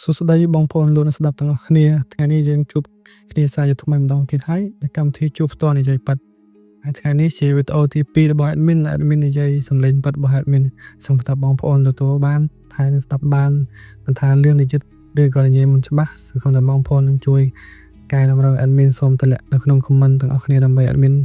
សួស្តីបងប្អូនលោកអ្នកស្ដាប់ទាំងអស់គ្នាថ្ងៃនេះយើងជួបគ្នាសារជាថ្មីម្ដងទៀតហើយនៅកម្មវិធីជួបផ្ទាល់និយាយប៉ាត់ហើយថ្ងៃនេះជាវីដេអូទី2របស់ admin admin និយាយសំឡេងប៉ាត់របស់ admin សូមថាបងប្អូនទទួលបានហើយនឹងស្ដាប់បានមិនថាលឿននិយាយឬក៏និយាយមិនច្បាស់សង្ឃឹមថាបងប្អូននឹងជួយកែតម្រូវ admin សូមទម្លាក់នៅក្នុង comment ទាំងអស់គ្នាដើម្បី admin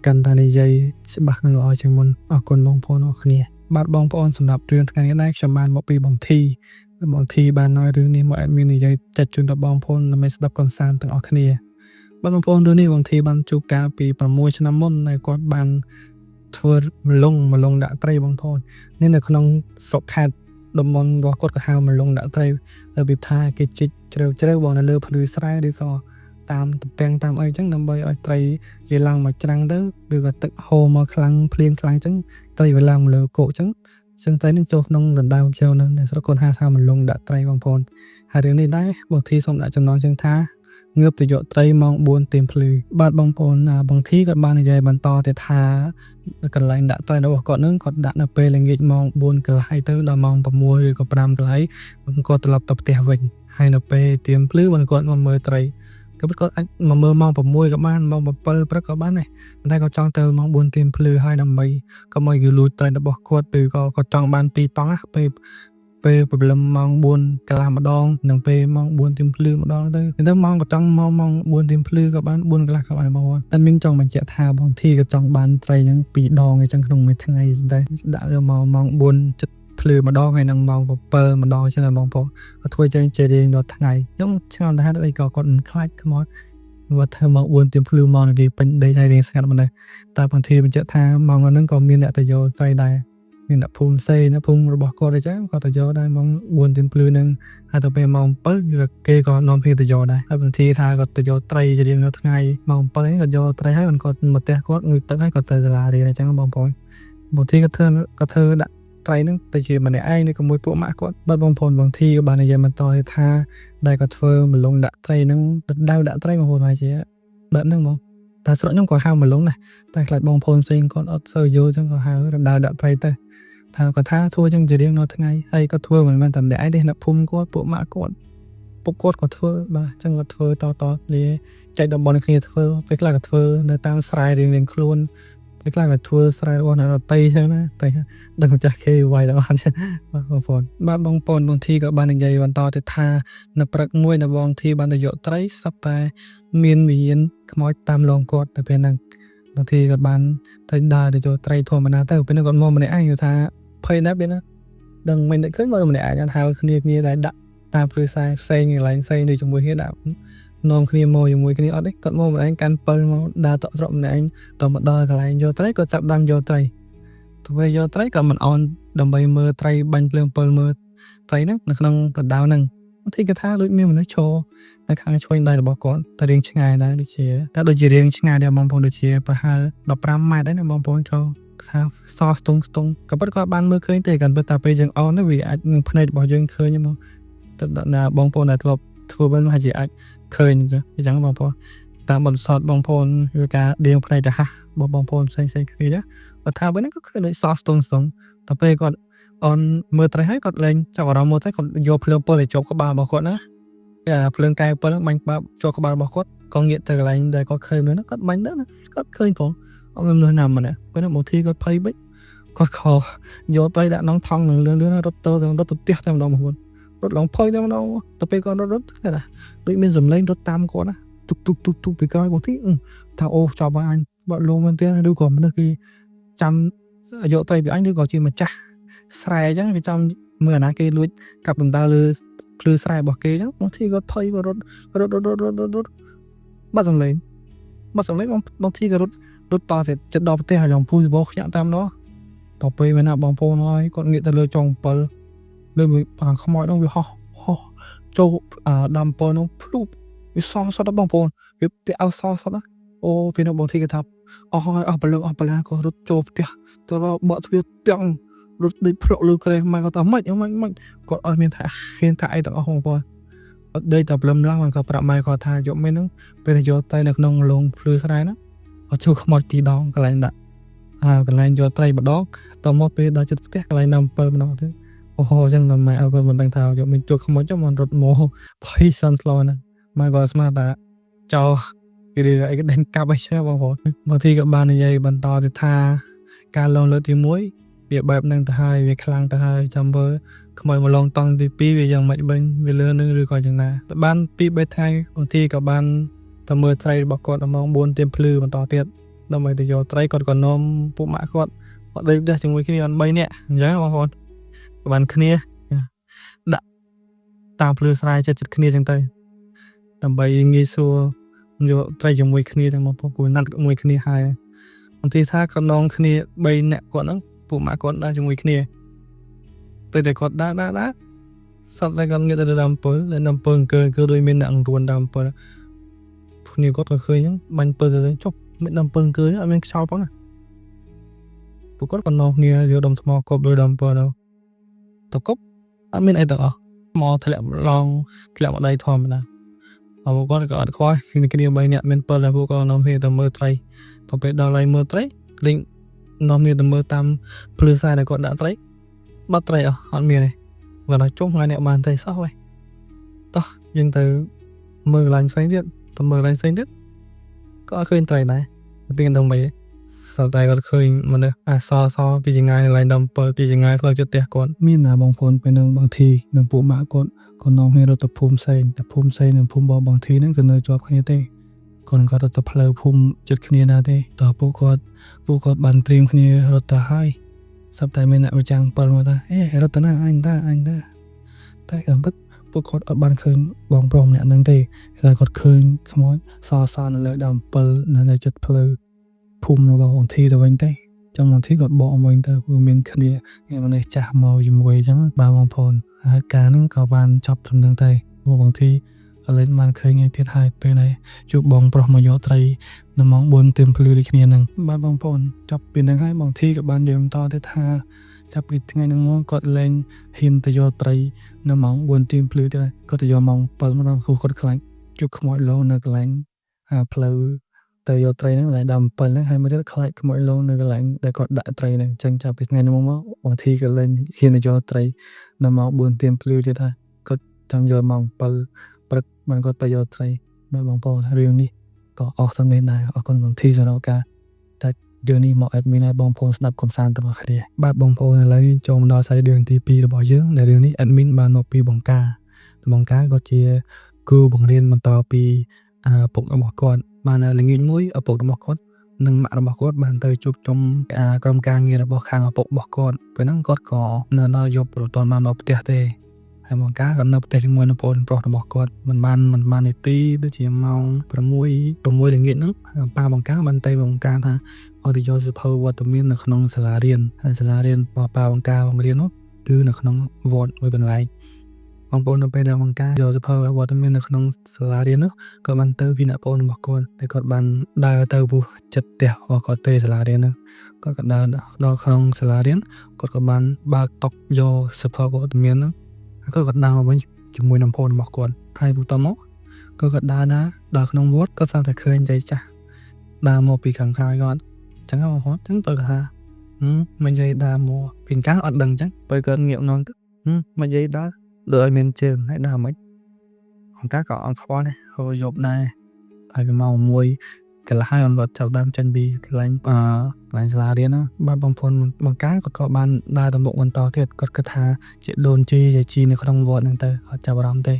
កាន់តែនិយាយច្បាស់និងល្អជាងមុនអរគុណបងប្អូនអរគ្នាបាទបងប្អូនសម្រាប់រឿងថ្ងៃនេះដែរខ្ញុំបានមកពីបងធីបងធីបានឲ្យរឿងនេះមក admin និយាយចាត់ជូនដល់បងប្អូនដើម្បីស្ដាប់កម្សាន្តទាំងអស់គ្នាបាទបងប្អូនរឿងនេះបងធីបានជួបកាលពី6ឆ្នាំមុនដែលគាត់បានធ្វើមលងមលងដាក់ត្រីបងប្អូននេះនៅក្នុងស្រុកខេត្តតំបន់របស់គាត់ក៏ហៅមលងដាក់ត្រីរបៀបថាគេជីកជ្រៅជ្រៅបងនៅលើភ្លឺស្រែឬក៏តាមទំពាំងតាមអីចឹងដើម្បីឲ្យត្រីវាឡើងមកច្រាំងទៅឬក៏ទឹកហូរមកខ្លាំងភ្លៀងខ្លាំងចឹងត្រីវាឡើងមកលើគោកចឹងចឹងត្រីនឹងចូលក្នុងដណ្ដើមចូលនឹងនៅស្រុកគាត់ហៅថាមលងដាក់ត្រីបងប្អូនហើយរឿងនេះដែរបងធីសូមដាក់ចំណងជើងថាងើបទៅយកត្រីម៉ោង4ទៀមភ្លឺបាទបងប្អូនបងធីគាត់បាននិយាយបន្តទៀតថាកន្លែងដាក់ត្រីរបស់គាត់នឹងគាត់ដាក់នៅពេលល្ងាចម៉ោង4កន្លះទៅដល់ម៉ោង6ឬក៏5កន្លះគាត់ត្រឡប់ទៅផ្ទះវិញហើយនៅពេលទៀមភ្លឺបងគាត់មកមើលត្រីក៏គាត់អាចមកមើលម៉ោង6ក៏បានម៉ោង7ព្រឹកក៏បានដែរប៉ុន្តែគាត់ចង់ទៅម៉ោង4ទៀមភ្លឺហើយដើម្បីកុំឲ្យគេលួចត្រីរបស់គាត់ឬក៏គាត់ចង់បានទីតង់ណាពេលពេលព្រលឹមម៉ោង4កន្លះម្ដងនិងពេលម៉ោង4ទៀមភ្លឺម្ដងទៅទៅម៉ោងក៏ចង់មកម៉ោង4ទៀមភ្លឺក៏បាន4កន្លះក៏បានបងប្អូនតែមានចង់បញ្ជាក់ថាបងធីក៏ចង់បានត្រីហ្នឹង2ដងអញ្ចឹងក្នុងមួយថ្ងៃតែដាក់វាមកម៉ោង4ចិត្តភ្លឺម្ដងហើយនឹងម៉ោង7ម្ដងចឹងណាបងប្អូនគាត់ធ្វើចឹងជារៀងរាល់ថ្ងៃខ្ញុំឆ្ងល់ថាហេតុអីក៏គាត់មិនខ្លាចខ្មោចគាត់ធ្វើម៉ោង4ទៀមភ្លឺមកគេពេញដេកហើយរៀងស្ងាត់ម្ល៉េះតែបងធីបញ្ជាក់ថាម៉ោងហ្នឹងក៏មានអ្នកទៅយកត្រីដែរមានអ្នកភូមិផ្សេងអ្នកភូមិរបស់គាត់អីចឹងគាត់ទៅយកដែរម៉ោង4ទៀមភ្លឺហ្នឹងហើយទៅពេលម៉ោង7គេក៏នាំគ្នាទៅយកដែរហើយបងធីថាគាត់ទៅយកត្រីជារៀងរាល់ថ្ងៃម៉ោង7នេះគាត់យកត្រីហើយគាត់មកផ្ទះគាត់ងូតទឹកហើយគាត់ទៅសាលារៀនអញ្ចឹងបងប្អូនបងធីគាត់ធ្វើគាត់ធ្វើដាក់ត្រីហ្នឹងទៅជាម្នាក់ឯងឬក៏មួយពួកម៉ាក់គាត់បាទបងប្អូនបងធីក៏បាននិយាយបន្តថាដែលគាត់ធ្វើមលងដាក់ត្រីហ្នឹងដៅដាក់ត្រីបងប្អូនហើយជាបែបហ្នឹងហ្មងតែស្រុកខ្ញុំក៏ហៅមលងដែរតែខ្លាចបងប្អូនផ្សេងគាត់អត់សូវយល់ចឹងក៏ហៅរដៅដាក់ត្រីទៅថាគាត់ថាធ្វើចឹងជារៀងរាល់ថ្ងៃហើយគាត់ធ្វើមិនមែនតែម្នាក់ឯងទេអ្នកភូមិគាត់ពួកម៉ាក់គាត់ពុកគាត់ក៏ធ្វើបាទចឹងគាត់ធ្វើតតគ្នាចែកតំបន់គ្នាធ្វើពេលខ្លះក៏ធ្វើនៅតាមស្រែរៀងៗខ្លួនពេលខ្លះក៏ធ្វើស្រែរបស់អ្នកដទៃចឹងណាតែដឹងម្ចាស់គេវាយដល់អត់បាទបងប្អូនបាទបងប្អូនបងធីក៏បាននិយាយបន្តទៅថានៅព្រឹកមួយនៅបងធីបានទៅយកត្រីស្រាប់តែមានវិញ្ញាណខ្មោចតាមលងគាត់ទៅពេលហ្នឹងបងធីគាត់បានទៅដើរទៅយកត្រីធម្មតាទៅពេលហ្នឹងគាត់មកម្នាក់ឯងគាត់ថាភ័យណាស់ពេលហ្នឹងដឹងមិនដឹកឃើញមកម្នាក់ឯងហៅគ្នាគ្នាដែលដាក់តាមព្រឺខ្សែផ្សេងកន្លែងផ្សេងដូចជាមួយគ្នាដាក់នាំគ្នាមកជាមួយគ្នាអត់ទេគាត់មកម្នាក់ឯងកាន់ពិលមកដើរតក់ត្រក់ម្នាក់ឯងតមកដល់កន្លែងយកត្រីគាត់ចាប់ដើមយកត្រីទៅពេលយកត្រីក៏មិនអន់ដើម្បីមើលត្រីបាញ់ភ្លើងពិលមើលត្រីហ្នឹងនៅក្នុងប្រដៅហ្នឹងទីគេថាដូចមានមនុស្សឈរនៅខាងឆ្វេងដៃរបស់គាត់តែរៀងឆ្ងាយដែរដូចជាតែដូចជារៀងឆ្ងាយដែរបងប្អូនដូចជាប្រហែល15ម៉ែត្រដែរណាបងប្អូនចូលថាសស្ទងស្ទងក៏ពិតគាត់បានមើលឃើញទេគាត់ពិតតែពេលយើងអនទៅវាអាចនឹងភ្នែករបស់យើងឃើញមកទៅណាបងប្អូនដែលធ្លាប់ធ្វើវិញហើយជាអាចឃើញអញ្ចឹងបងប្អូនតាមបន្សតបងប្អូនគឺការដៀងភ្នែករហ័សរបស់បងប្អូនផ្សេងផ្សេងគ្នាណាគាត់ថាវិញក៏ឃើញដូចសស្ទងស្ទងតែពេលគាត់អនមើលត្រីហើយគាត់លែងចាប់អារម្មណ៍មើលត្រីគាត់យកភ្លើងពិលឲ្យជាប់ក្បាលរបស់គាត់ណាអាភ្លើងកែពិលហ្នឹងបាញ់ក្បាលជាប់ក្បាលរបស់គាត់ក៏ងាកទៅកន្លែងដែលគាត់ឃើញនោះគាត់បាញ់ទៅគាត់ឃើញផងអត់មានមនុស្សណាម្នាក់ពេលហ្នឹងបងធីគាត់ភ័យពេកគាត់ខយកត្រីដាក់ក្នុងថង់នឹងលឿនលឿនរត់ទៅរត់ទៅផ្ទះតែម្ដងបងប្អូនរត់ឡើងភ័យតែម្ដងទៅពេលគាត់រត់រត់ទៅណាដូចមានសំឡេងរត់តាមគាត់ណាទុកទុកទុកទុកពីក្រោយបងធីថាអូចប់ហើយអញបាក់លងមែនទេឬក៏មនុស្សគេចាំយកត្រីពីអញឬក៏ជាម្ចាស់ស្រែអញ្ចឹងគេចាំមើលអាណាគេលួចកាប់ដណ្ដើលើភ្លឺស្រែរបស់គេអញ្ចឹងបងធីគាត់ភ័យគាត់រត់រត់រត់រត់រត់រត់បាត់សំឡេងបាត់សំឡេងបងបងធីក៏រត់រត់តទៅចិត្តដល់ផ្ទះហើយឡងភូសបោខ្ញាក់តាមនោះតទៅពេលមែនណាបងប្អូនហើយគាត់ងាកទៅលើចុង7លើបាងខ្មោចនោះវាហោះហោះចូលដាំ7នោះភ្លុបវាសសតបងប្អូនវាពាក់អោសសតណាអូពេលនោះបងធីគេថាអស់ហើយអស់ព្រលឹងអស់បលាក៏រត់ចូលផ្ទះទៅដល់បកទ្វារទាំងរត់ដេកភ្លុកលើក្រេម៉ែគាត់ថាម៉េចម៉េចម៉េចគាត់អត់មានថាហ៊ានថាអីទាំងអស់បងប្អូនអត់ដេកតែព្រលឹមឡើងគាត់ប្រាប់ម៉ែគាត់ថាយកមែនហ្នឹងពេលយកទៅនៅក្នុងលងភ្លឺស្រែហ្នឹងគាត់ចូលខ្មោចទីដងកន្លែងដាក់ហើយកន្លែងយកត្រីម្ដងតមកពេលដល់ចិត្តផ្ទះកន្លែងនៅ7ម្ដងទៀត អូហូអញ្ចឹងដល់ម៉ែគាត់មិនដឹងថាយកមានជួបខ្មោចចុះមករត់មកភ័យសន់ស្លោណាម៉ែគាត់ស្មានថាចោលគេអីគេដេញកាប់អីចឹងបងប្អូនបងធីក៏បាននិយាយបន្តទៅថាការលងលើកទី1វាបែបហ្នឹងទៅហើយវាខ្លាំងទៅហើយចាំមើលខ្មោចមកលងតង់ទី2វាយ៉ាងម៉េចវិញវាលឿននឹងឬក៏យ៉ាងណាតែបាន2 3ថ្ងៃបងធីក៏បានទៅមើលត្រីរបស់គាត់ដល់ម៉ោង4ទៀមភ្លឺបន្តទៀតដើម្បីទៅយកត្រីគាត់ក៏នាំពួកម៉ាក់គាត់គាត់ដេកផ្ទះជាមួយគ្នាបាន3នាក់អញ្ចឹងបងប្អូនក៏បានគ្នាដាក់តាមភ្លឺស្រែចិត្តចិត្តគ្នាអញ្ចឹងទៅដើម្បីងាយស្រួលយកត្រីជាមួយគ្នាទាំងមកពួកណាត់មួយគ្នាហើយបងធីថាក៏នងគ្នា3នាក់គាត់ហ្នឹងពួកម៉ាក់គាត់ដើរជាមួយគ្នាទៅតែគាត់ដើរដើរដើរសត្វតែគាត់ងាកទៅដើមពើដើមពើអង្គើគឺដូចមានអ្នករួនដើមពើគ្នាគាត់ក៏ឃើញហ្នឹងបាញ់ពើទៅចុះមានដើមពើអង្គើអត់មានខ្យល់ផងណាពួកគាត់ក៏នាំគ្នាយកដុំថ្មគប់លើដើមពើទៅទៅគប់អត់មានអីទាំងអស់ថ្មធ្លាក់ឡងធ្លាក់មកដីធម្មតាហើយពួកគាត់ក៏អត់ខ្វល់គ្នាគ្នា3នាក់មានពិលហើយពួកគាត់នាំគ្នាទៅមើលត្រីទៅពេលដល់ហើយមើលត្រីលេងនាំគ្នាទៅមើលតាមភ្លឺខ្សែដែលគាត់ដាក់ត្រីបាត់ត្រីអស់អត់មានទេគាត់ថាជុំថ្ងៃនេះបានត្រីសោះហើយតោះយើងទៅមើលកន្លែងផ្សេងទៀតទៅមើលកន្លែងផ្សេងទៀតក៏អត់ឃើញត្រីដែរពីដើម្បីសត្វតែគាត់ឃើញមនុស្សអាសសពីចងាយកន្លែងដើមពិលពីចងាយផ្លូវចិត្តផ្ទះគាត់ មានណាបងប្អូនពេលហ្នឹងបងធីនិងពួកម៉ាក់គាត់ក៏នាំគ្នារត់ទៅភូមិផ្សេងតែភូមិផ្សេងនិងភូមិរបស់បងធីហ្នឹងក៏នៅជាប់គ្នាទេគាត់ក៏រត់ទៅផ្លូវភូមិជិតគ្នាណាទេតើពួកគាត់បានត្រៀមគ្នារត់ទៅហើយស្រាប់តែមានអ្នកម្ចាំងពិលមកថាអេរត់ទៅណាអញតាអញតាតែតាមពិតពួកគាត់អត់បានឃើញបងប្រុសម្នាក់ហ្នឹងទេតែគាត់ឃើញខ្មោចសសនៅលើដើមពិលនៅជិតផ្លូវភូមិរបស់បងធីទៅវិញទេចាំបងធីគាត់បកមកវិញទៅព្រោះមានគ្នាមានមនុស្សចាស់មកជាមួយអញ្ចឹងបាទបងប្អូនហើយការហ្នឹងក៏បានចប់ត្រឹមហ្នឹងទៅព្រោះបងធីឥឡូវបានឃើញឯទៀតហើយពេលនេះជួបបងប្រុសមកយកត្រីនៅម៉ោង4ទៀមភ្លឺដូចគ្នាហ្នឹងបាទបងប្អូនចប់ពីហ្នឹងហើយបងធីក៏បាននិយាយបន្តទៅថាចាប់ពីថ្ងៃហ្នឹងមកគាត់លែងហ៊ានទៅយកត្រីនៅម៉ោង4ទៀមភ្លឺទៀតគាត់ទៅយកម៉ោង7ម្ដងព្រោះគាត់ខ្លាចជួបខ្មោចលោនៅកន្លែងផ្លូវទៅយកត្រីហ្នឹងកន្លែងដើម7ហ្នឹងហើយមួយទៀតខ្លាចខ្មោចលោនៅកន្លែងដែលគាត់ដាក់ត្រីហ្នឹងអញ្ចឹងចាប់ពីថ្ងៃហ្នឹងមកបងធីក៏លែងហ៊ានទៅយកត្រីនៅម៉ោង4ទៀមភ្លឺទៀតហើយគាត់ចង់យកម៉ោង7ព្រឹកបានគាត់ទៅយកត្រីបាទបងប្អូនរឿងនេះក៏អស់ត្រឹមនេះដែរអរគុណបងធីសម្រាប់ការតែរឿងនេះមក admin ឲ្យបងប្អូនស្ដាប់កំសាន្តទាំងអស់គ្នា បាទបងប្អូនឥឡូវនេះចូលមកដល់សាច់រឿងទី2របស់យើងដែលរឿងនេះ admin បានមកពីបង្ការបង្ការក៏ជាគ្រូបង្រៀនបន្តពីឪពុករបស់គាត់បានល្ងាចមួយឪពុករបស់គាត់និងម៉ាក់របស់គាត់បានទៅជួបជុំក្រុមការងាររបស់ខាងឪពុករបស់គាត់ពេលហ្នឹងគាត់ក៏នៅដល់យប់ប្រទានបានមកផ្ទះទេហើយបង្ការក៏នៅផ្ទះជាមួយនឹងប្អូនប្រុសរបស់គាត់មិនបាននាទីដូចជាម៉ោង6 6ល្ងាចហ្នឹងប៉ាបង្ការបានទៅបង្ការថាឲ្យទៅយកសៀវភៅវត្តមាននៅក្នុងសាលារៀនហើយសាលារៀនប៉ាបង្ការបង្រៀននោះគឺនៅក្នុងវត្តមួយកន្លែងបងប្អូននៅពេលដែលបង្ការយកសៀវភៅវត្តមាននៅក្នុងសាលារៀននោះក៏បានទៅពីអ្នកប្អូនរបស់គាត់តែគាត់បានដើរទៅពោះចិត្តផ្ទះរបស់គាត់ទេសាលារៀនហ្នឹងគាត់ក៏ដើរដល់ក្នុងសាលារៀនគាត់ក៏បានបើកតុយកសៀវភៅវត្តមានហ្នឹងហើយគាត់ក៏ដើរមកវិញជាមួយនឹងប្អូនរបស់គាត់ហើយបន្តមកគាត់ក៏ដើរដើរដល់ក្នុងវត្តគាត់ស្រាប់តែឃើញយាយចាស់ដើរមកពីខាងក្រោយគាត់អញ្ចឹងបងប្អូនអញ្ចឹងបើថាមិនយាយដើរមកពីកាលអត់ដឹងអញ្ចឹងពេលគាត់ងាកម្ដងទៅមកយាយដើរដូចឲ្យមានជើងហើយដើរមិនអង្គការក៏អត់ខ្វល់ដែរហូរយប់ដែរហើយពីម៉ោង1កន្លះហើយអត់ចាប់ដើមចេញពីកន្លែងអឺកន្លែងសាលារៀនណាបាទបងប្អូនបង្ការគាត់ក៏បានដើរទៅមុខបន្តទៀតគាត់គិតថាជាដូនជីយាយជីនៅក្នុងវត្តហ្នឹងទៅអត់ចាប់អារម្មណ៍ទេ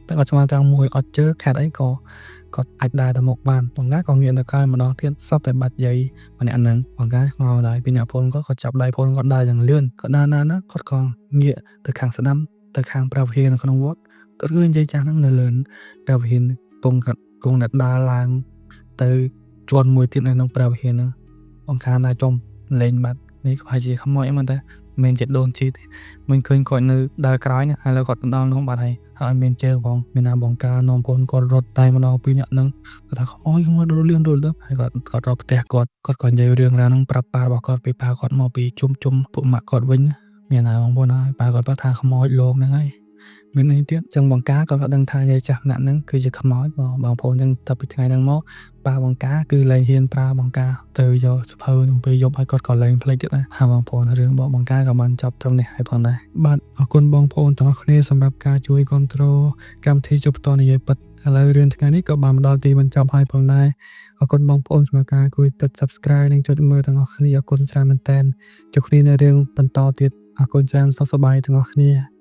តែគាត់ស្មានត្រង់មួយអត់ជើខាត់អីក៏គាត់អាចដើរទៅមុខបានបង្ការក៏ងាកទៅក្រោយម្ដងទៀតសពតែបាត់យាយម្នាក់ហ្នឹងបង្ការមកដល់ពីអ្នកប្អូនគាត់ក៏ចាប់ដៃប្អូនគាត់ដើរយ៉ាងលឿនគាត់ដើរណាណាគាត់ក៏ងាកទៅខាងស្ដាំទៅខាងព្រះវិហារនៅក្នុងវត្តគាត់ឃើញយាយចាស់ហ្នឹងនៅលើព្រះវិហារគង់គង់តែដើរឡើងទៅជាន់មួយទៀតនៅក្នុងព្រះវិហារហ្នឹងបង្ការដើរចំលេងបាត់នេះប្រហែលជាខ្មោចអីមិនតែមិនជាដូនជីទេមិនឃើញគាត់នៅដើរក្រោយណាហើយលើគាត់ទៅដល់នោះបាត់ហើយហើយមានជើងផងមានណាបង្ការនាំប្អូនគាត់រត់តែម្ដងពីរនាក់ហ្នឹងគាត់ថាខ្មោចខ្មោចរត់លឿនរត់លឿនហើយគាត់គាត់រកផ្ទះគាត់គាត់ក៏និយាយរឿងរ៉ាវហ្នឹងប្រាប់ប៉ារបស់គាត់ពីប៉ាគាត់មកពីជុំជុំពួកម៉ាក់គាត់វិញមានណាបងប្អូនហើយប៉ាគាត់ប្រាប់ថាខ្មោចលោកហ្នឹងហើយ មានអីទៀតចឹងបង្ការក៏ដឹងថាយាយចាស់ម្នាក់ហ្នឹងគឺជាខ្មោចបងបងប្អូនចឹងតែពីថ្ងៃហ្នឹងមកប៉ាបង្ការគឺលែងហ៊ានប្រើបង្ការទៅយកសភៅក្នុងពេលយប់ហើយគាត់ក៏លែងភ្លេចទៀតដែរហើយបងប្អូនរឿងរបស់បង្ការក៏បានចប់ត្រឹមនេះហើយផងដែរ បាទអរគុណបងប្អូនទាំងអស់គ្នាសម្រាប់ការជួយគ្រប់គ្រងកម្មវិធីជួបផ្ទាល់និយាយពិតឥឡូវរឿងថ្ងៃនេះក៏បានមកដល់ទីបញ្ចប់ហើយផងដែរអរគុណបងប្អូនសម្រាប់ការជួយចុច Subscribe និងចុចមើលទាំងអស់គ្នាអរគុណច្រើនមែនតើជួបគ្នានៅរឿងបន្តទៀតអរគុណច្រើនសុខសប្បាយទាំងអស់គ្នា។